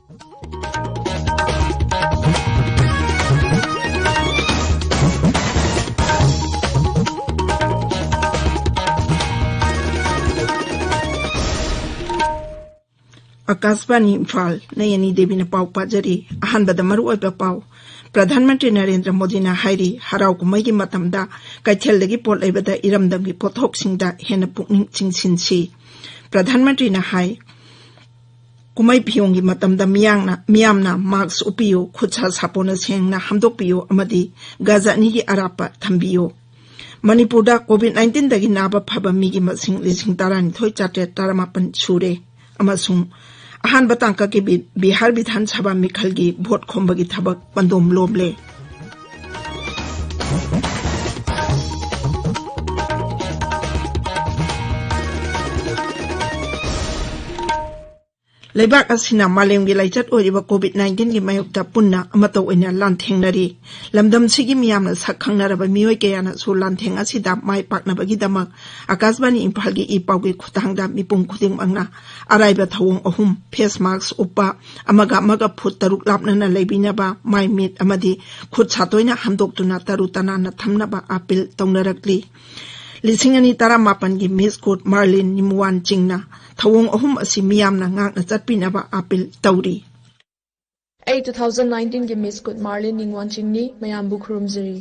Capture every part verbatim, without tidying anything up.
ꯑꯀꯥꯁꯕꯥꯅꯤ ꯏꯝꯐꯥꯜ, ꯅꯌꯅꯤ ꯗꯦꯕꯤꯅ ꯄꯥꯎ ꯄꯥꯖꯔꯤ꯫ ꯑꯍꯥꯟꯕꯗ ꯃꯔꯨꯑꯣꯏꯕ ꯄꯥꯎ꯫ ꯄ꯭ꯔꯙꯥꯟ ꯃꯟꯇ꯭ꯔꯤ ꯅꯔꯦꯟꯗ꯭ꯔ ꯃꯣꯗꯤꯅ ꯍꯥꯏꯔꯤ, ꯍꯔꯥꯎ ꯀꯨꯝꯍꯩꯒꯤ ꯃꯇꯝꯗ ꯀꯩꯊꯦꯜꯗꯒꯤ ꯄꯣꯠ ꯂꯩꯕꯗ ꯏꯔꯝꯗꯝꯒꯤ ꯄꯣꯠꯊꯣꯛꯁꯤꯡꯗ ꯍꯦꯟꯅ ꯄꯨꯛꯅꯤꯡ ꯆꯤꯡꯁꯤꯟꯁꯤ꯫ ꯄ꯭ꯔꯙꯥꯟ ꯃꯟꯇ꯭ꯔꯤꯅ ꯍꯥꯏ, ꯀꯨꯝꯍꯩ ꯐꯤꯌꯣꯡꯒꯤ ꯃꯇꯝꯗ ꯃꯤꯌꯥꯝꯅ, ꯃꯤꯌꯥꯝꯅ ꯃꯥꯛꯁ ꯎꯞꯄꯤꯌꯨ, ꯈꯨꯠ ꯁꯥ ꯁꯥꯄꯣꯟꯅ ꯁꯦꯡꯅ ꯍꯥꯝꯗꯣꯛꯄꯤꯌꯨ ꯑꯃꯗꯤ ꯒꯖ ꯑꯅꯤꯒꯤ ꯑꯔꯥꯞꯄ ꯊꯝꯕꯤꯌꯨ꯫ ꯃꯅꯤꯄꯨꯔꯗ ꯀꯣꯚꯤꯗ ꯅꯥꯏꯟꯇꯤꯟꯗꯒꯤ ꯅꯥꯕ ꯐꯕ ꯃꯤꯒꯤ ꯃꯁꯤꯡ ꯂꯤꯁꯤꯡ ꯇꯔꯥꯅꯤꯊꯣꯏ ꯆꯥꯇ꯭ꯔꯦꯠ ꯇꯔꯥꯃꯥꯄꯟ ꯁꯨꯔꯦ ꯑꯃꯁꯨꯡ ꯑꯍꯥꯟꯕ ꯇꯥꯡꯀꯛꯀꯤ ꯕꯤ-, ꯕꯤꯍꯥꯔ ꯕꯤꯙꯥꯟ ꯁꯚꯥ ꯃꯤꯈꯜꯒꯤ ꯚꯣꯠ ꯈꯣꯝꯕꯒꯤ ꯊꯕꯛ ꯄꯟꯗꯣꯝ ꯂꯣꯝꯂꯦ꯫ ꯂꯩꯕꯥꯛ ꯑꯁꯤꯅ ꯃꯥꯂꯦꯝꯒꯤ ꯂꯥꯏꯆꯠ ꯑꯣꯏꯔꯤꯕ ꯀꯣꯚꯤꯗ ꯅꯥꯏꯟꯇꯤꯟꯒꯤ ꯃꯥꯌꯣꯛꯇ ꯄꯨꯟꯅ ꯑꯃꯠꯇ ꯑꯣꯏꯅ ꯂꯥꯟꯊꯦꯡꯅꯔꯤ꯫ ꯂꯝꯗꯝꯁꯤꯒꯤ ꯃꯤꯌꯥꯝꯅ ꯁꯛ ꯈꯪꯅꯔꯕ ꯃꯤꯑꯣꯏ ꯀꯌꯥꯅꯁꯨ ꯂꯥꯟꯊꯦꯡ ꯑꯁꯤꯗ ꯃꯥꯏ ꯄꯥꯛꯅꯕꯒꯤꯗꯃꯛ ꯑꯀꯥꯁꯕꯥꯅꯤ ꯏꯝꯐꯥꯜꯒꯤ ꯏ ꯄꯥꯎꯒꯤ ꯈꯨꯠꯊꯥꯡꯗ ꯃꯤꯄꯨꯝ ꯈꯨꯗꯤꯡꯃꯛꯅ ꯑꯔꯥꯏꯕ ꯊꯧꯑꯣꯡ ꯑꯍꯨꯝ, ꯐꯦꯁ ꯃꯥꯛꯁ ꯎꯞꯄ, ꯑꯃꯒ ꯑꯃꯒ ꯐꯨꯠ ꯇꯔꯨꯛ ꯂꯥꯞꯅꯅ ꯂꯩꯕꯤꯅꯕ, ꯃꯥꯏ ꯃꯤꯠ ꯑꯃꯗꯤ ꯈꯨꯠ ꯁꯥ ꯇꯣꯏꯅ ꯍꯥꯝꯗꯣꯛꯇꯨꯅ ꯇꯔꯨ ꯇꯅꯥꯟꯅ ꯊꯝꯅꯕ ꯑꯥꯄꯤꯜ ꯇꯧꯅꯔꯛꯂꯤ꯫ ꯂꯤꯁꯤꯡ ꯑꯅꯤ ꯇꯔꯥꯃꯥꯄꯟꯒꯤ ꯃꯤꯁ ꯀꯨꯠ ꯃꯥꯔꯂꯤꯟ ꯅꯤꯝꯋꯥꯟ ꯆꯤꯡꯅ ꯊꯧꯑꯣꯡ ꯑꯍꯨꯝ ꯑꯁꯤ ꯃꯤꯌꯥꯝꯅ ꯉꯥꯛꯅ ꯆꯠꯄꯤꯅꯕ ꯑꯥꯄꯤꯜ ꯇꯧꯔꯤ꯫ ꯑꯩ ꯇꯨ ꯊꯥꯎꯖꯟ ꯅꯥꯏꯟꯇꯤꯟꯒꯤ ꯃꯤꯁ ꯀꯨꯠ ꯃꯥꯔꯂꯤꯟ ꯅꯤꯡꯋꯥꯟ ꯆꯤꯡꯅꯤ꯫ ꯃꯌꯥꯝꯕꯨ ꯈꯨꯔꯨꯝꯖꯔꯤ꯫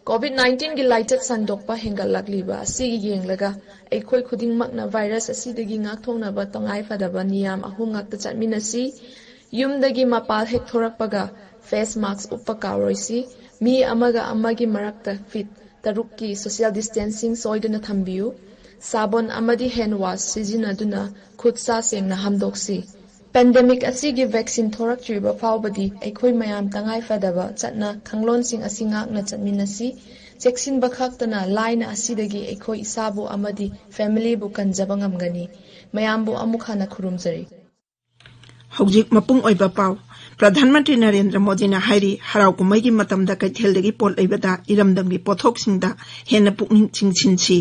ꯀꯣꯚꯤꯗ ꯅꯥꯏꯟꯇꯤꯟꯒꯤ ꯂꯥꯏꯆꯠ ꯁꯟꯗꯣꯛꯄ ꯍꯦꯟꯒꯠꯂꯛꯂꯤꯕ ꯑꯁꯤꯒꯤ ꯌꯦꯡꯂꯒ ꯑꯩꯈꯣꯏ ꯈꯨꯗꯤꯡꯃꯛꯅ ꯚꯥꯏꯔꯁ ꯑꯁꯤꯗꯒꯤ ꯉꯥꯛꯊꯣꯛꯅꯕ ꯇꯉꯥꯏꯐꯗꯕ ꯅꯤꯌꯝ ꯑꯍꯨꯝ ꯉꯥꯛꯇ ꯆꯠꯃꯤꯟꯅꯁꯤ꯫ ꯌꯨꯝꯗꯒꯤ ꯃꯄꯥꯜ ꯍꯦꯛ ꯊꯣꯔꯛꯄꯒ ꯐꯦꯁ ꯃꯥꯛꯁ ꯎꯞꯄ ꯀꯥꯎꯔꯣꯏꯁꯤ꯫ ꯃꯤ ꯑꯃꯒ ꯑꯃꯒꯤ ꯃꯔꯛꯇ ꯐꯤꯠ ꯇꯔꯨꯛꯀꯤ ꯁꯣꯁꯤꯌꯦꯜ ꯗꯤꯁꯇꯦꯟꯁꯤꯡ ꯁꯣꯏꯗꯅ ꯊꯝꯕꯤꯌꯨ꯫ ꯁꯥꯕꯣꯟ ꯑꯃꯗꯤ ꯍꯦꯟ ꯋꯥꯁ ꯁꯤꯖꯤꯟꯅꯗꯨꯅ ꯈꯨꯠ ꯁꯥ ꯁꯦꯡꯅ ꯍꯥꯝꯗꯣꯛꯁꯤ꯫ ꯄꯦꯟꯗꯦꯃꯤꯛ ꯑꯁꯤꯒꯤ ꯚꯦꯛꯁꯤꯟ ꯊꯣꯔꯛꯇ꯭ꯔꯤꯕ ꯐꯥꯎꯕꯗꯤ ꯑꯩꯈꯣꯏ ꯃꯌꯥꯝ ꯇꯉꯥꯏ ꯐꯗꯕ ꯆꯠꯅ ꯀꯥꯡꯂꯣꯟꯁꯤꯡ ꯑꯁꯤ ꯉꯥꯛꯅ ꯆꯠꯃꯤꯟꯅꯁꯤ꯫ ꯆꯦꯛꯁꯤꯟꯕ ꯈꯛꯇꯅ ꯂꯥꯏꯅ ꯑꯁꯤꯗꯒꯤ ꯑꯩꯈꯣꯏ ꯏꯁꯥꯕꯨ ꯑꯃꯗꯤ ꯐꯦꯃꯤꯂꯤꯕꯨ ꯀꯟꯖꯕ ꯉꯝꯒꯅꯤ꯫ ꯃꯌꯥꯝꯕꯨ ꯑꯃꯨꯛ ꯍꯟꯅ ꯈꯨꯔꯨꯝꯖꯔꯤ꯫ ꯍꯧꯖꯤꯛ ꯃꯄꯨꯡ ꯑꯣꯏꯕ ꯄꯥꯎ꯫ ꯄ꯭ꯔꯙꯥꯟ ꯃꯟꯇ꯭ꯔꯤ ꯅꯔꯦꯟꯗ꯭ꯔ ꯃꯣꯗꯤꯅ ꯍꯥꯏꯔꯤ, ꯍꯔꯥꯎ ꯀꯨꯝꯍꯩꯒꯤ ꯃꯇꯝꯗ ꯀꯩꯊꯦꯜꯗꯒꯤ ꯄꯣꯠ ꯂꯩꯕꯗ ꯏꯔꯝꯗꯝꯒꯤ ꯄꯣꯠꯊꯣꯛꯁꯤꯡꯗ ꯍꯦꯟꯅ ꯄꯨꯛꯅꯤꯡ ꯆꯤꯡꯁꯤꯟꯁꯤ꯫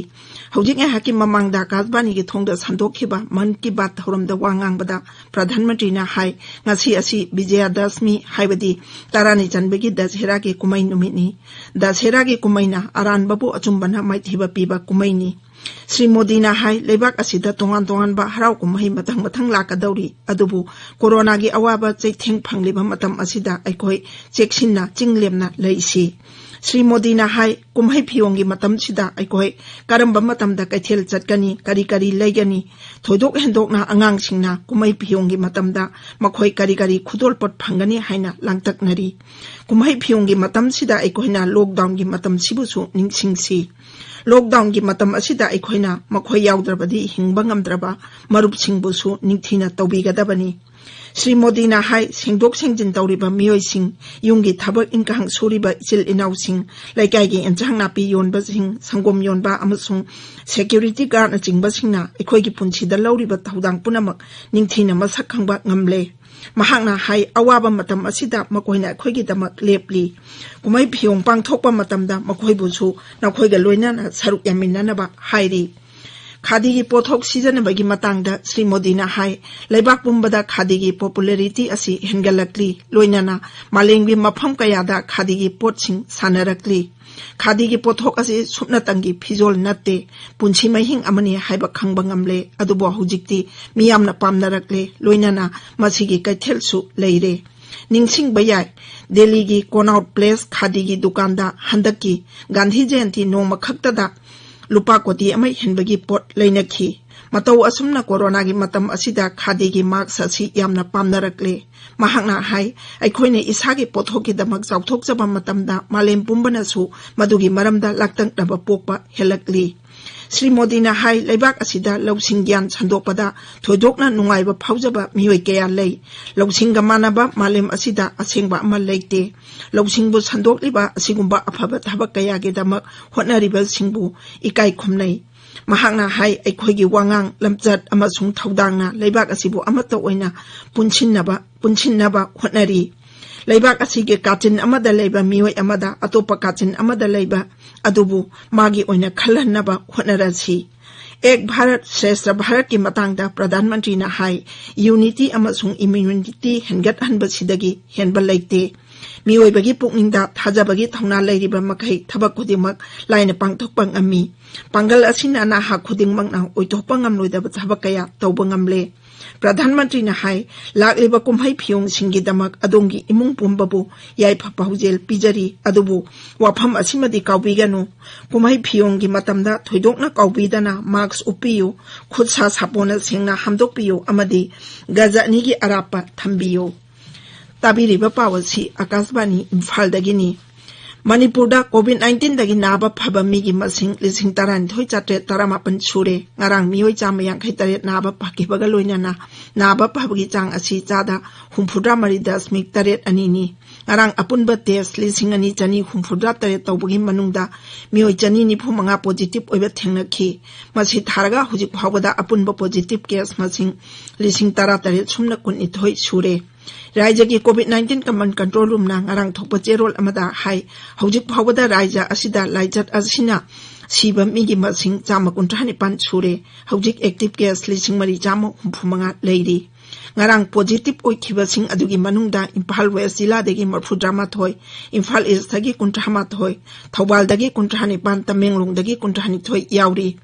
ꯍꯧꯖꯤꯛ ꯉꯥꯏꯍꯥꯛꯀꯤ ꯃꯃꯥꯡꯗ ꯑꯀꯥꯁꯕꯥꯅꯤꯒꯤ ꯊꯣꯡꯗ ꯁꯟꯗꯣꯛꯈꯤꯕ ꯃꯟ ꯀꯤ ꯕꯥꯠ ꯊꯧꯔꯝꯗ ꯋꯥ ꯉꯥꯡꯕꯗ ꯄ꯭ꯔꯙꯥꯟ ꯃꯟꯇ꯭ꯔꯤꯅ ꯍꯥꯏ, ꯉꯁꯤ ꯑꯁꯤ ꯕꯤꯖꯌꯗꯁꯃꯤ, ꯍꯥꯏꯕꯗꯤ ꯇꯔꯥꯅꯤ ꯆꯟꯕꯒꯤ ꯗꯁꯍꯦꯔꯥꯒꯤ ꯀꯨꯝꯍꯩ ꯅꯨꯃꯤꯠꯅꯤ꯫ ꯗꯁꯍꯦꯔꯥꯒꯤ ꯀꯨꯝꯍꯩꯅ ꯑꯔꯥꯟꯕꯕꯨ ꯑꯆꯨꯝꯕꯅ ꯃꯥꯏꯊꯤꯕ ꯄꯤꯕ ꯀꯨꯝꯍꯩꯅꯤ꯫ ꯁ꯭ꯔꯤ ꯃꯣꯗꯤꯅ ꯍꯥꯏ, ꯂꯩꯕꯥꯛ ꯑꯁꯤꯗ ꯇꯣꯉꯥꯟ ꯇꯣꯉꯥꯟꯕ ꯍꯔꯥꯎ ꯀꯨꯝꯍꯩ ꯃꯊꯪ ꯃꯊꯪ ꯂꯥꯛꯀꯗꯧꯔꯤ, ꯑꯗꯨꯕꯨ ꯀꯣꯔꯣꯅꯥꯒꯤ ꯑꯋꯥꯕ ꯆꯩꯊꯦꯡ ꯐꯪꯂꯤꯕ ꯃꯇꯝ ꯑꯁꯤꯗ ꯑꯩꯈꯣꯏ ꯆꯦꯛꯁꯤꯟꯅ ꯆꯤꯡ ꯂꯦꯝꯅ ꯂꯩꯁꯤ꯫ ꯁ꯭ꯔꯤ ꯃꯣꯗꯤꯅ ꯍꯥꯏ, ꯀꯨꯝꯍꯩ ꯐꯤꯌꯣꯡꯒꯤ ꯃꯇꯝꯁꯤꯗ ꯑꯩꯈꯣꯏ ꯀꯔꯝꯕ ꯃꯇꯝꯗ ꯀꯩꯊꯦꯜ ꯆꯠꯀꯅꯤ, ꯀꯔꯤ ꯀꯔꯤ ꯂꯩꯒꯅꯤ, ꯊꯣꯏꯗꯣꯛ ꯍꯦꯟꯗꯣꯛꯅ ꯑꯉꯥꯡꯁꯤꯡꯅ ꯀꯨꯝꯍꯩ ꯐꯤꯌꯣꯡꯒꯤ ꯃꯇꯝꯗ ꯃꯈꯣꯏ ꯀꯔꯤ ꯀꯔꯤ ꯈꯨꯗꯣꯜꯄꯣꯠ ꯐꯪꯒꯅꯤ ꯍꯥꯏꯅ ꯂꯥꯡꯇꯛꯅꯔꯤ꯫ ꯀꯨꯝꯍꯩ ꯐꯤꯌꯣꯡꯒꯤ ꯃꯇꯝꯁꯤꯗ ꯑꯩꯈꯣꯏꯅ ꯂꯣꯛꯗꯥꯎꯟꯒꯤ ꯃꯇꯝꯁꯤꯕꯨꯁꯨ ꯅꯤꯡꯁꯤꯡꯁꯤ꯫ ꯂꯣꯛꯗꯥꯎꯟꯒꯤ ꯃꯇꯝ ꯑꯁꯤꯗ ꯑꯩꯈꯣꯏꯅ ꯃꯈꯣꯏ ꯌꯥꯎꯗ꯭ꯔꯕꯗꯤ ꯍꯤꯡꯕ ꯉꯝꯗ꯭ꯔꯕ ꯃꯔꯨꯞꯁꯤꯡꯕꯨꯁꯨ ꯅꯤꯡꯊꯤꯅ ꯇꯧꯕꯤꯒꯗꯕꯅꯤ꯫ ꯁ꯭ꯔꯤ ꯃꯣꯗꯤꯅ ꯍꯥꯏ, ꯁꯦꯡꯗꯣꯛ ꯁꯦꯡꯖꯤꯟ ꯇꯧꯔꯤꯕ ꯃꯤꯑꯣꯏꯁꯤꯡ, ꯌꯨꯝꯒꯤ ꯊꯕꯛ ꯏꯟꯈꯥꯡ ꯁꯨꯔꯤꯕ ꯏꯆꯤꯜ ꯏꯅꯥꯎꯁꯤꯡ, ꯂꯩꯀꯥꯏꯒꯤ ꯑꯦꯟꯁꯥꯡ ꯅꯥꯄꯤ ꯌꯣꯟꯕꯁꯤꯡ, ꯁꯪꯒꯣꯝ ꯌꯣꯟꯕ ꯑꯃꯁꯨꯡ ꯁꯦꯀ꯭ꯌꯨꯔꯤꯇꯤ ꯒꯥꯔꯗꯅꯆꯤꯡꯕꯁꯤꯡꯅ ꯑꯩꯈꯣꯏꯒꯤ ꯄꯨꯟꯁꯤꯗ ꯂꯧꯔꯤꯕ ꯊꯧꯗꯥꯡ ꯄꯨꯝꯅꯃꯛ ꯅꯤꯡꯊꯤꯅ ꯃꯁꯛ ꯈꯪꯕ ꯉꯝꯂꯦ꯫ ꯃꯍꯥꯛꯅ ꯍꯥꯏ, ꯑꯋꯥꯕ ꯃꯇꯝ ꯑꯁꯤꯗ ꯃꯈꯣꯏꯅ ꯑꯩꯈꯣꯏꯒꯤꯗꯃꯛ ꯂꯦꯞꯂꯤ꯫ ꯀꯨꯝꯍꯩ ꯐꯤꯌꯣꯡ ꯄꯥꯡꯊꯣꯛꯄ ꯃꯇꯝꯗ ꯃꯈꯣꯏꯕꯨꯁꯨ ꯅꯈꯣꯏꯒ ꯂꯣꯏꯅꯅ ꯁꯔꯨꯛ ꯌꯥꯃꯤꯟꯅꯅꯕ ꯍꯥꯏꯔꯤ꯫ ꯈꯥꯗꯤꯒꯤ ꯄꯣꯠꯊꯣꯛ ꯁꯤꯖꯤꯟꯅꯕꯒꯤ ꯃꯇꯥꯡꯗ ꯁ꯭ꯔꯤ ꯃꯣꯗꯤꯅ ꯍꯥꯏ, ꯂꯩꯕꯥꯛ ꯄꯨꯝꯕꯗ ꯈꯥꯗꯤꯒꯤ ꯄꯣꯄꯨꯂꯔꯤꯇꯤ ꯑꯁꯤ ꯍꯦꯟꯒꯠꯂꯛꯂꯤ, ꯂꯣꯏꯅꯅ ꯃꯥꯂꯦꯝꯒꯤ ꯃꯐꯝ ꯀꯌꯥꯗ ꯈꯥꯗꯤꯒꯤ ꯄꯣꯠꯁꯤꯡ ꯁꯥꯟꯅꯔꯛꯂꯤ꯫ ꯈꯥꯗꯤꯒꯤ ꯄꯣꯠꯊꯣꯛ ꯑꯁꯤ ꯁꯨꯞꯅꯇꯪꯒꯤ ꯐꯤꯖꯣꯜ ꯅꯠꯇꯦ, ꯄꯨꯟꯁꯤ ꯃꯍꯤꯡ ꯑꯃꯅꯤ ꯍꯥꯏꯕ ꯈꯪꯕ ꯉꯝꯂꯦ꯫ ꯑꯗꯨꯕꯨ ꯍꯧꯖꯤꯛꯇꯤ ꯃꯤꯌꯥꯝꯅ ꯄꯥꯝꯅꯔꯛꯂꯦ, ꯂꯣꯏꯅꯅ ꯃꯁꯤꯒꯤ ꯀꯩꯊꯦꯜꯁꯨ ꯂꯩꯔꯦ꯫ ꯅꯤꯡꯁꯤꯡꯕ ꯌꯥꯏ, ꯗꯦꯜꯂꯤꯒꯤ ꯀꯣꯅꯥꯎꯠ ꯄ꯭ꯂꯦꯁ ꯈꯥꯗꯤꯒꯤ ꯗꯨꯀꯥꯟꯗ ꯍꯟꯗꯛꯀꯤ ꯒꯥꯟꯙꯤ ꯖꯌꯟꯇꯤ ꯅꯣꯡꯃ ꯈꯛꯇꯗ ꯂꯨꯄꯥ ꯀꯣꯇꯤ ꯑꯃ ꯍꯦꯟꯕꯒꯤ ꯄꯣꯠ ꯂꯩꯅꯈꯤ꯫ ꯃꯇꯧ ꯑꯁꯨꯝꯅ ꯀꯣꯔꯣꯅꯥꯒꯤ ꯃꯇꯝ ꯑꯁꯤꯗ ꯈꯥꯗꯤꯒꯤ ꯃꯥꯛꯁ ꯑꯁꯤ ꯌꯥꯝꯅ ꯄꯥꯝꯅꯔꯛꯂꯦ꯫ ꯃꯍꯥꯛꯅ ꯍꯥꯏ, ꯑꯩꯈꯣꯏꯅ ꯏꯁꯥꯒꯤ ꯄꯣꯠꯊꯣꯛꯀꯤꯗꯃꯛ ꯆꯥꯎꯊꯣꯛꯆꯕ ꯃꯇꯝꯗ ꯃꯥꯂꯦꯝ ꯄꯨꯝꯕꯅꯁꯨ ꯃꯗꯨꯒꯤ ꯃꯔꯝꯗ ꯂꯥꯛꯇꯛꯅꯕ ꯄꯣꯛꯄ ꯍꯦꯜꯂꯛꯂꯤ꯫ ꯁ꯭ꯔꯤ ꯃꯣꯗꯤꯅ ꯍꯥꯏ, ꯂꯩꯕꯥꯛ ꯑꯁꯤꯗ ꯂꯧꯁꯤꯡ ꯒ꯭ꯌꯥꯟ ꯁꯟꯗꯣꯛꯄꯗ ꯊꯣꯏꯗꯣꯛꯅ ꯅꯨꯡꯉꯥꯏꯕ ꯐꯥꯎꯖꯕ ꯃꯤꯑꯣꯏ ꯀꯌꯥ ꯂꯩ꯫ ꯂꯧꯁꯤꯡꯒ ꯃꯥꯟꯅꯕ ꯃꯥꯂꯦꯝ ꯑꯁꯤꯗ ꯑꯁꯦꯡꯕ ꯑꯃ ꯂꯩꯇꯦ꯫ ꯂꯧꯁꯤꯡꯕꯨ ꯁꯟꯗꯣꯛꯂꯤꯕ ꯑꯁꯤꯒꯨꯝꯕ ꯑꯐꯕ ꯊꯕꯛ ꯀꯌꯥꯒꯤꯗꯃꯛ ꯍꯣꯠꯅꯔꯤꯕꯁꯤꯡꯕꯨ ꯏꯀꯥꯏ ꯈꯨꯝꯅꯩ꯫ ꯃꯍꯥꯛꯅ ꯍꯥꯏ, ꯑꯩꯈꯣꯏꯒꯤ ꯋꯥꯉꯥꯡ, ꯂꯝꯆꯠ ꯑꯃꯁꯨꯡ ꯊꯧꯗꯥꯡꯅ ꯂꯩꯕꯥꯛ ꯑꯁꯤꯕꯨ ꯑꯃꯠꯇ ꯑꯣꯏꯅ ꯄꯨꯟꯁꯤꯟꯅꯕ, ꯄꯨꯟꯁꯤꯟꯅꯕ ꯍꯣꯠꯅꯔꯤ꯫ ꯂꯩꯕꯥꯛ ꯑꯁꯤꯒꯤ ꯀꯥꯆꯤꯟ ꯑꯃꯗ ꯂꯩꯕ ꯃꯤꯑꯣꯏ ꯑꯃꯗ ꯑꯇꯣꯞꯄ ꯀꯥꯆꯤꯟ ꯑꯃꯗ ꯂꯩꯕ ꯑꯗꯨꯕꯨ ꯃꯥꯒꯤ ꯑꯣꯏꯅ ꯈꯜꯍꯟꯅꯕ ꯍꯣꯠꯅꯔꯁꯤ꯫ ꯑꯦꯛ ꯚꯥꯔꯠ ꯁ꯭ꯔꯦꯁ꯭ꯊ ꯚꯥꯔꯠꯀꯤ ꯃꯇꯥꯡꯗ ꯄ꯭ꯔꯙꯥꯟ ꯃꯟꯇ꯭ꯔꯤꯅ ꯍꯥꯏ, unity ꯑꯃꯁꯨꯡ immunity ꯍꯦꯟꯒꯠꯍꯟꯕꯁꯤꯗꯒꯤ ꯍꯦꯟꯕ ꯂꯩꯇꯦ꯫ ꯃꯤꯑꯣꯏꯕꯒꯤ ꯄꯨꯛꯅꯤꯡꯗ ꯊꯥꯖꯕꯒꯤ ꯊꯧꯅꯥ ꯂꯩꯔꯤꯕ ꯃꯈꯩ ꯊꯕꯛ ꯈꯨꯗꯤꯡꯃꯛ ꯂꯥꯏꯅ ꯄꯥꯡꯊꯣꯛꯄ ꯉꯝꯃꯤ꯫ ꯄꯥꯡꯒꯜ ꯑꯁꯤꯅ ꯅꯍꯥ ꯈꯨꯗꯤꯡꯃꯛꯅ ꯑꯣꯏꯊꯣꯛꯄ ꯉꯝꯂꯣꯏꯗꯕ ꯊꯕꯛ ꯀꯌꯥ ꯇꯧꯕ ꯉꯝꯂꯦ꯫ ꯄ꯭ꯔꯙꯥꯟ ꯃꯟꯇ꯭ꯔꯤꯅ ꯍꯥꯏ, ꯂꯥꯛꯂꯤꯕ ꯀꯨꯝꯍꯩ ꯐꯤꯌꯣꯡꯁꯤꯡꯒꯤꯗꯃꯛ ꯑꯗꯣꯝꯒꯤ ꯏꯃꯨꯡ ꯄꯨꯝꯕꯕꯨ ꯌꯥꯏꯐ ꯄꯥꯎꯖꯦꯜ ꯄꯤꯖꯔꯤ, ꯑꯗꯨꯕꯨ ꯋꯥꯐꯝ ꯑꯁꯤꯃꯗꯤ ꯀꯥꯎꯕꯤꯒꯅꯨ, ꯀꯨꯝꯍꯩ ꯐꯤꯌꯣꯡꯒꯤ ꯃꯇꯝꯗ ꯊꯣꯏꯗꯣꯛꯅ ꯀꯥꯎꯕꯤꯗꯅ mask ꯎꯞꯄꯤꯌꯨ, ꯈꯨꯠ ꯁꯥ ꯁꯥꯄꯣꯟꯅ ꯁꯦꯡꯅ ꯍꯥꯝꯗꯣꯛꯄꯤꯌꯨ ꯑꯃꯗꯤ ꯒꯖ ꯑꯅꯤꯒꯤ ꯑꯔꯥꯞꯄ ꯊꯝꯕꯤꯌꯨ꯫ ꯇꯥꯕꯤꯔꯤꯕ ꯄꯥꯎ ꯑꯁꯤ ꯑꯀꯥꯁꯕꯥꯅꯤ ꯏꯝꯐꯥꯜꯗꯒꯤꯅꯤ꯫ ꯃꯅꯤꯄꯨꯔꯗ COVID nineteenꯗꯒꯤ ꯅꯥꯕ ꯐꯕ ꯃꯤꯒꯤ ꯃꯁꯤꯡ ꯂꯤꯁꯤꯡ ꯇꯔꯥꯅꯤꯊꯣꯏ ꯆꯥꯇ꯭ꯔꯦꯠ ꯇꯔꯥꯃꯥꯄꯟ ꯁꯨꯔꯦ꯫ ꯉꯔꯥꯡ ꯃꯤꯑꯣꯏ ꯆꯥꯝꯃ ꯌꯥꯡꯈꯩ ꯇꯔꯦꯠ ꯅꯥꯕ ꯐꯈꯤꯕꯒ ꯂꯣꯏꯅꯅ ꯅꯥꯕ ꯐꯕꯒꯤ ꯆꯥꯡ ꯑꯁꯤ ꯆꯥꯗ ꯍꯨꯝꯐꯨꯇꯔꯥ ꯃꯔꯤ ꯗꯁꯃꯤꯛ ꯇꯔꯦꯠ ꯑꯅꯤꯅꯤ꯫ ꯉꯔꯥꯡ ꯑꯄꯨꯟꯕ test ꯂꯤꯁꯤꯡ ꯑꯅꯤ ꯆꯅꯤ ꯍꯨꯝꯐꯨꯇꯔꯥ ꯇꯔꯦꯠ ꯇꯧꯕꯒꯤ ꯃꯅꯨꯡꯗ ꯃꯤꯑꯣꯏ ꯆꯅꯤ ꯅꯤꯐꯨ ꯃꯉꯥ positive ꯑꯣꯏꯕ ꯊꯦꯡꯅꯈꯤ꯫ ꯃꯁꯤ ꯊꯥꯔꯒ ꯍꯧꯖꯤꯛ ꯐꯥꯎꯕꯗ ꯑꯄꯨꯟꯕ positive case ꯃꯁꯤꯡ ꯂꯤꯁꯤꯡ ꯇꯔꯥ ꯇꯔꯦꯠ ꯁꯨꯞꯅ ꯀꯨꯟꯅꯤꯊꯣꯏ ꯁꯨꯔꯦ꯫ ꯔꯥꯖ꯭ꯌꯒꯤ COVID nineteen Command Control Roomꯅ ꯉꯔꯥꯡ ꯊꯣꯛꯄ ꯆꯦꯔꯣꯜ ꯑꯃꯗ ꯍꯥꯏ, ꯍꯧꯖꯤꯛ ꯐꯥꯎꯕꯗ ꯔꯥꯖ꯭ꯌ ꯑꯁꯤꯗ ꯂꯥꯏꯆꯠ ꯑꯁꯤꯅ ꯁꯤꯕ ꯃꯤꯒꯤ ꯃꯁꯤꯡ ꯆꯥꯝꯃ ꯀꯨꯟꯊ꯭ꯔꯥ ꯅꯤꯄꯥꯟ ꯁꯨꯔꯦ꯫ ꯍꯧꯖꯤꯛ active case ꯂꯤꯁꯤꯡ ꯃꯔꯤ ꯆꯥꯝꯃ ꯍꯨꯝꯐꯨ ꯃꯉꯥ ꯂꯩꯔꯤ꯫ ꯉꯔꯥꯡ positive ꯑꯣꯏꯈꯤꯕꯁꯤꯡ ꯑꯗꯨꯒꯤ ꯃꯅꯨꯡꯗ ꯏꯝꯐꯥꯜ West ꯖꯤꯂꯥꯗꯒꯤ ꯃꯔꯤꯐꯨꯇꯔꯥ ꯃꯥꯊꯣꯏ, ꯏꯝꯐꯥꯜ Eastꯇꯒꯤ ꯀꯨꯟꯊ꯭ꯔꯥ ꯃꯥꯊꯣꯏ, ꯊꯧꯕꯥꯜꯗꯒꯤ ꯀꯨꯟꯊ꯭ꯔꯥ ꯅꯤꯄꯥꯟ, ꯇꯃꯦꯡꯂꯣꯡꯗꯒꯤ ꯀꯨꯟꯊ꯭ꯔꯥ ꯅꯤꯊꯣꯏ ꯌꯥꯎꯔꯤ꯫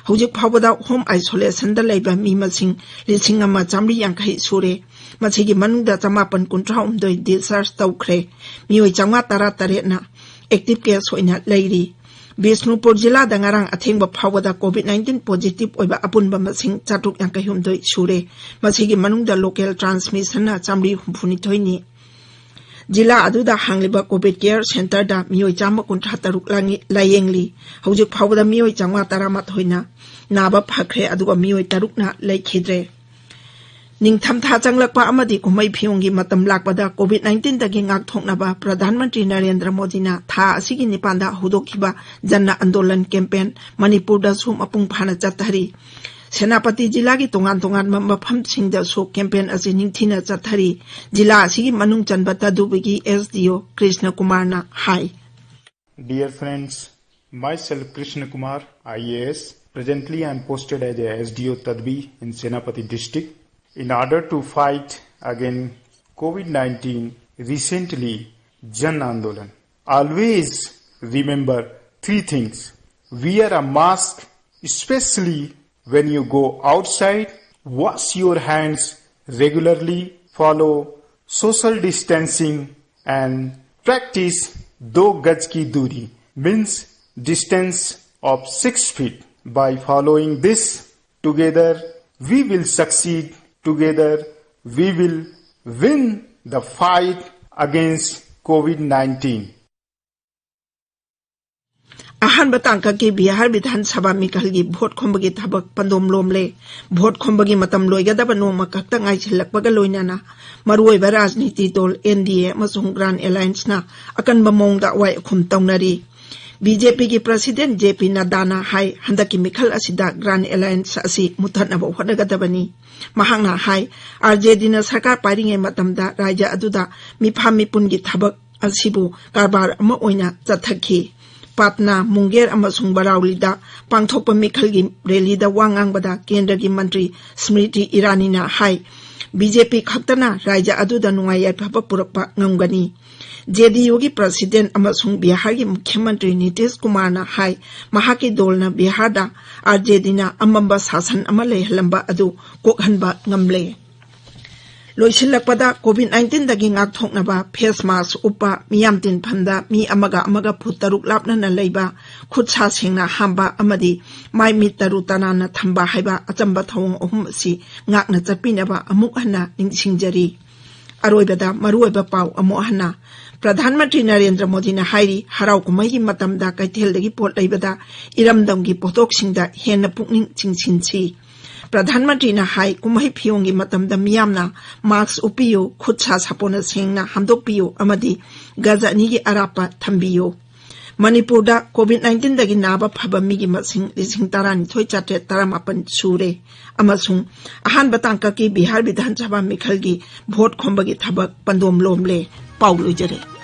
ꯍꯧꯖꯤꯛ ꯐꯥꯎꯕꯗ home isolationꯗ ꯂꯩꯕ ꯃꯤ ꯃꯁꯤꯡ ꯂꯤꯁꯤꯡ ꯑꯃ ꯆꯥꯃꯔꯤ ꯌꯥꯡꯈꯩ ꯁꯨꯔꯦ꯫ ꯃꯁꯤꯒꯤ ꯃꯅꯨꯡꯗ ꯆꯃꯥꯄꯟ ꯀꯨꯟꯊ꯭ꯔꯥ ꯍꯨꯝꯗꯣꯏ discharge ꯇꯧꯈ꯭ꯔꯦ꯫ ꯃꯤꯑꯣꯏ ꯆꯥꯝꯃꯉꯥ ꯇꯔꯥ ꯇꯔꯦꯠꯅ active case ꯑꯣꯏꯅ ꯂꯩꯔꯤ꯫ ꯕꯤꯁꯅꯨꯄꯨꯔ ꯖꯤꯂꯥꯗ ꯉꯔꯥꯡ ꯑꯊꯦꯡꯕ ꯐꯥꯎꯕꯗ COVID nineteen positive ꯑꯣꯏꯕ ꯑꯄꯨꯟꯕ ꯃꯁꯤꯡ ꯆꯥꯇ꯭ꯔꯨꯛ ꯌꯥꯡꯈꯩ ꯍꯨꯝꯗꯣꯏ ꯁꯨꯔꯦ꯫ ꯃꯁꯤꯒꯤ ꯃꯅꯨꯡꯗ local transmissionꯅ ꯆꯥꯃꯔꯤ ꯍꯨꯝꯐꯨ ꯅꯤꯊꯣꯏꯅꯤ꯫ ꯖꯤꯂꯥ ꯑꯗꯨꯗ ꯍꯥꯡꯂꯤꯕ COVID care centreꯗ ꯃꯤꯑꯣꯏ ꯆꯥꯝꯃ ꯀꯨꯟꯊ꯭ꯔꯥ ꯇꯔꯨꯛ ꯂꯥꯡꯉꯤ-, ꯂꯥꯌꯦꯡꯂꯤ꯫ ꯍꯧꯖꯤꯛ ꯐꯥꯎꯕꯗ ꯃꯤꯑꯣꯏ ꯆꯥꯝꯃꯉꯥ ꯇꯔꯥꯃꯥꯊꯣꯏꯅ ꯅꯥꯕ ꯐꯈ꯭ꯔꯦ, ꯑꯗꯨꯒ ꯃꯤꯑꯣꯏ ꯇꯔꯨꯛꯅ ꯂꯩꯈꯤꯗ꯭ꯔꯦ꯫ ꯅꯤꯡꯊꯝꯊꯥ ꯆꯪꯂꯛꯄ ꯑꯃꯗꯤ ꯀꯨꯝꯍꯩ ꯐꯤꯌꯣꯡꯒꯤ ꯃꯇꯝ ꯂꯥꯛꯄꯗ COVID nineteenꯗꯒꯤ ꯉꯥꯛꯊꯣꯛꯅꯕ ꯄ꯭ꯔꯙꯥꯟ ꯃꯟꯇ꯭ꯔꯤ ꯅꯔꯦꯟꯗ꯭ꯔ ꯃꯣꯗꯤꯅ ꯊꯥ ꯑꯁꯤꯒꯤ ꯅꯤꯄꯥꯟꯗ ꯍꯧꯗꯣꯛꯈꯤꯕ ꯖꯟ ꯑꯟꯗꯣꯂꯟ ꯀꯦꯝꯄꯦꯟ ꯃꯅꯤꯄꯨꯔꯗꯁꯨ ꯃꯄꯨꯡ ꯐꯥꯅ ꯆꯠꯊꯔꯤ꯫ ꯁꯦꯅꯥꯄꯇꯤ ꯖꯤꯂꯥꯒꯤ ꯇꯣꯉꯥꯟ ꯇꯣꯉꯥꯟꯕ ꯃꯐꯝꯁꯤꯡꯗꯁꯨ ꯀꯦꯝꯄꯦꯟ ꯑꯁꯤ ꯅꯤꯡꯊꯤꯅ ꯆꯠꯊꯔꯤ꯫ ꯖꯤꯂꯥ ꯑꯁꯤꯒꯤ ꯃꯅꯨꯡ ꯆꯟꯕ ꯇꯗꯨꯕꯒꯤ SDO ꯀ꯭ꯔꯤꯁꯅ ꯀꯨꯃꯥꯔꯅ ꯍꯥꯏ꯫ Dear friends, myself Krishna Kumar, IAS. Presently, I am posted as a SDO Tadbi in Senapati district. In order to fight against COVID nineteen, recently Jan Andolan. Always remember three things. Wear a mask, especially when you go outside. Wash your hands regularly. Follow social distancing and practice दो गज की दूरी, means distance of six feet. By following this, together we will succeed. Together we will win the fight against COVID nineteen. ꯑꯍꯥꯟꯕ ꯇꯥꯡꯀꯛꯀꯤ ꯕꯤꯍꯥꯔ ꯕꯤꯙꯥꯟ ꯁꯚꯥ ꯃꯤꯈꯜꯒꯤ vote ꯈꯣꯝꯕꯒꯤ ꯊꯕꯛ ꯄꯟꯗꯣꯝ ꯂꯣꯝꯂꯦ꯫ Vote ꯈꯣꯝꯕꯒꯤ ꯃꯇꯝ ꯂꯣꯏꯒꯗꯕ ꯅꯣꯡꯃ ꯈꯛꯇ ꯉꯥꯏꯁꯤꯜꯂꯛꯄꯒ ꯂꯣꯏꯅꯅ ꯃꯔꯨꯑꯣꯏꯕ ꯔꯥꯖꯅꯤꯇꯤ ꯗꯜ NDA ꯑꯃꯁꯨꯡ ꯒ꯭ꯔꯥꯟ ꯑꯦꯂꯥꯌꯟꯁꯅ ꯑꯀꯟꯕ ꯃꯑꯣꯡꯗ ꯑꯋꯥꯏ ꯑꯈꯨꯝ ꯇꯧꯅꯔꯤ꯫ BJPꯒꯤ president JP ꯅꯗ꯭ꯗꯥꯅ ꯍꯥꯏ, ꯍꯟꯗꯛꯀꯤ ꯃꯤꯈꯜ ꯑꯁꯤꯗ ꯒ꯭ꯔꯥꯟ ꯑꯦꯂꯥꯌꯟꯁ ꯑꯁꯤ ꯃꯨꯠꯊꯠꯅꯕ ꯍꯣꯠꯅꯒꯗꯕꯅꯤ꯫ ꯃꯍꯥꯛꯅ ꯍꯥꯏ, RJDꯅ ꯁꯔꯀꯥꯔ ꯄꯥꯏꯔꯤꯉꯩ ꯃꯇꯝꯗ ꯔꯥꯖ꯭ꯌ ꯑꯗꯨꯗ ꯃꯤꯐꯥ ꯃꯤꯄꯨꯟꯒꯤ ꯊꯕꯛ ꯑꯁꯤꯕꯨ ꯀꯔꯕꯥꯔ ꯑꯃ ꯑꯣꯏꯅ ꯆꯠꯊꯈꯤ꯫ ꯄꯥꯠꯅꯥ, ꯃꯨꯡꯒꯦꯔ ꯑꯃꯁꯨꯡ ꯕꯔꯥꯎꯂꯤꯗ ꯄꯥꯡꯊꯣꯛꯄ ꯃꯤꯈꯜꯒꯤ ꯔꯦꯂꯤꯗ ꯋꯥ ꯉꯥꯡꯕꯗ ꯀꯦꯟꯗ꯭ꯔꯒꯤ ꯃꯟꯇ꯭ꯔꯤ ꯁ꯭ꯃ꯭ꯔꯤꯇꯤ ꯏꯔꯥꯅꯤꯅ ꯍꯥꯏ, BJP ꯈꯛꯇꯅ ꯔꯥꯖ꯭ꯌ ꯑꯗꯨꯗ ꯅꯨꯡꯉꯥꯏ ꯌꯥꯏꯐꯕ ꯄꯨꯔꯛꯄ ꯉꯝꯒꯅꯤ꯫ JDUꯒꯤ president ꯑꯃꯁꯨꯡ ꯕꯤꯍꯥꯔꯒꯤ ꯃꯨꯈ꯭ꯌ ꯃꯟꯇ꯭ꯔꯤ ꯅꯤꯇꯤꯁ ꯀꯨꯃꯥꯔꯅ ꯍꯥꯏ, ꯃꯍꯥꯛꯀꯤ ꯗꯜꯅ ꯕꯤꯍꯥꯔꯗ RJDꯅ ꯑꯃꯝꯕ ꯁꯥꯁꯟ ꯑꯃ ꯂꯩꯍꯜꯂꯝꯕ ꯑꯗꯨ ꯀꯣꯛꯍꯟꯕ ꯉꯝꯂꯦ꯫ ꯂꯣꯏꯁꯤꯜꯂꯛꯄꯗ, COVID nineteenꯗꯒꯤ ꯉꯥꯛꯊꯣꯛꯅꯕ face mask ꯎꯞꯄ, ꯃꯤꯌꯥꯝ ꯇꯤꯟꯐꯝꯗ ꯃꯤ ꯑꯃꯒ ꯑꯃꯒ ꯐꯨꯠ ꯇꯔꯨꯛ ꯂꯥꯞꯅꯅ ꯂꯩꯕ, ꯈꯨꯠ ꯁꯥ ꯁꯦꯡꯅ ꯍꯥꯝꯕ ꯑꯃꯗꯤ ꯃꯥꯏ ꯃꯤꯠ ꯇꯔꯨ ꯇꯅꯥꯟꯅ ꯊꯝꯕ ꯍꯥꯏꯕ ꯑꯆꯝꯕ ꯊꯧꯑꯣꯡ ꯑꯍꯨꯝ ꯑꯁꯤ ꯉꯥꯛꯅ ꯆꯠꯄꯤꯅꯕ ꯑꯃꯨꯛ ꯍꯟꯅ ꯅꯤꯡꯁꯤꯡꯖꯔꯤ꯫ ꯑꯔꯣꯏꯕꯗ ꯃꯔꯨꯑꯣꯏꯕ ꯄꯥꯎ ꯑꯃꯨꯛ ꯍꯟꯅ꯫ ꯄ꯭ꯔꯙꯥꯟ ꯃꯟꯇ꯭ꯔꯤ ꯅꯔꯦꯟꯗ꯭ꯔ ꯃꯣꯗꯤꯅ ꯍꯥꯏꯔꯤ, ꯍꯔꯥꯎ ꯀꯨꯝꯍꯩꯒꯤ ꯃꯇꯝꯗ ꯀꯩꯊꯦꯜꯗꯒꯤ ꯄꯣꯠ ꯂꯩꯕꯗ ꯏꯔꯝꯗꯝꯒꯤ ꯄꯣꯠꯊꯣꯛꯁꯤꯡꯗ ꯍꯦꯟꯅ ꯄꯨꯛꯅꯤꯡ ꯆꯤꯡꯁꯤꯟꯁꯤ꯫ ꯄ꯭ꯔꯙꯥꯟ ꯃꯟꯇ꯭ꯔꯤꯅ ꯍꯥꯏ, ꯀꯨꯝꯍꯩ ꯐꯤꯌꯣꯡꯒꯤ ꯃꯇꯝꯗ ꯃꯤꯌꯥꯝꯅ ꯃꯥꯁ꯭ꯛ ꯎꯞꯄꯤꯌꯨ, ꯈꯨꯠ ꯁꯥ ꯁꯥꯄꯣꯟꯅ ꯁꯦꯡꯅ ꯍꯥꯝꯗꯣꯛꯄꯤꯌꯨ ꯑꯃꯗꯤ ꯒꯖ ꯑꯅꯤꯒꯤ ꯑꯔꯥꯞꯄ ꯊꯝꯕꯤꯌꯨ꯫ ꯃꯅꯤꯄꯨꯔꯗ ꯀꯣꯚꯤꯗ ꯅꯥꯏꯟꯇꯤꯟꯗꯒꯤ ꯅꯥꯕ ꯐꯕ ꯃꯤꯒꯤ ꯃꯁꯤꯡ ꯂꯤꯁꯤꯡ ꯇꯔꯥꯅꯤꯊꯣꯏ ꯆꯥꯇ꯭ꯔꯦꯠ ꯇꯔꯥꯃꯥꯄꯟ ꯁꯨꯔꯦ ꯑꯃꯁꯨꯡ ꯑꯍꯥꯟꯕ ꯇꯥꯡꯀꯛꯀꯤ ꯕꯤꯍꯥꯔ ꯕꯤꯙꯥꯟ ꯁꯚꯥ ꯃꯤꯈꯜꯒꯤ ꯚꯣꯠ ꯈꯣꯝꯕꯒꯤ ꯊꯕꯛ ꯄꯟꯗꯣꯝ ꯂꯣꯝꯂꯦ꯫ ꯄꯥꯎ ꯂꯣꯏꯖꯔꯦ꯫